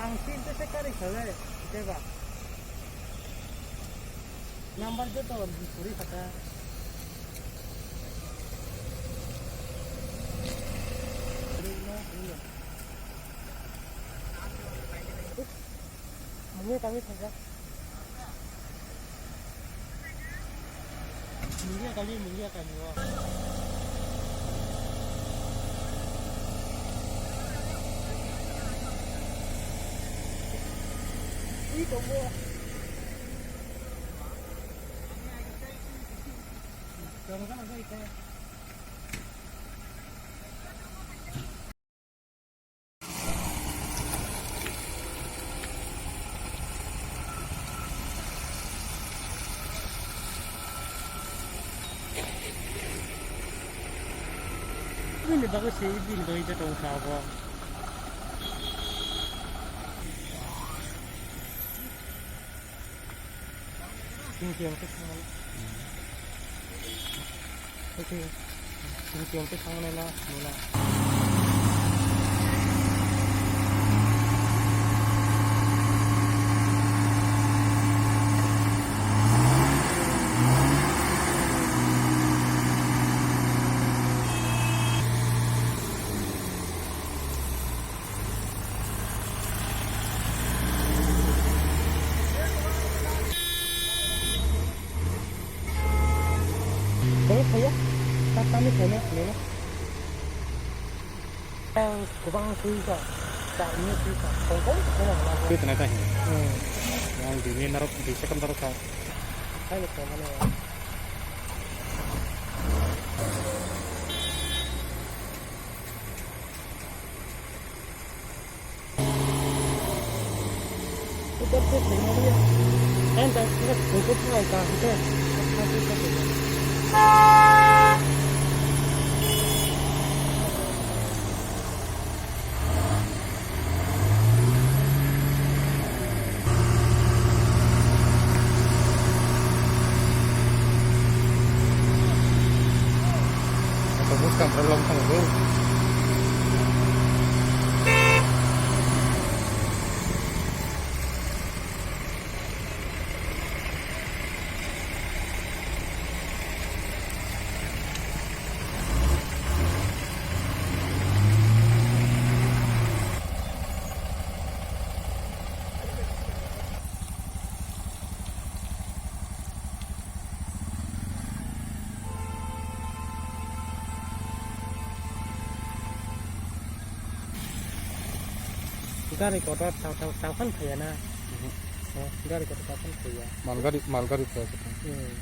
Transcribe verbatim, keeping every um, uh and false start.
Ang sini tu sekali kali, coba. Number joto puri kata. Mungkin kami saja. Mungkin kami, mungkin kami. Ini tunggu. Bini bagwi se, bini bagwi joto wngkha abo. Sini tiang ke sana. Oke. Sini tiang ke sana na, mula. Kaya, kaya. Tatami kaya, kaya. Kubang sui ka. Ka ini sui ka. Kongkong, kongkong, kongkong. Itu neta ini. Hmm. Yang di ini naruh, di second naruh ka. Ayo, ke mana ya? Asa bwskang bwrwi long thangwi bo. Gari kotor tang tang tang phan phaiya na. Mhm. Oh, gari kotor tang phan phaiya. Malgari, malgari phaiya. Hmm.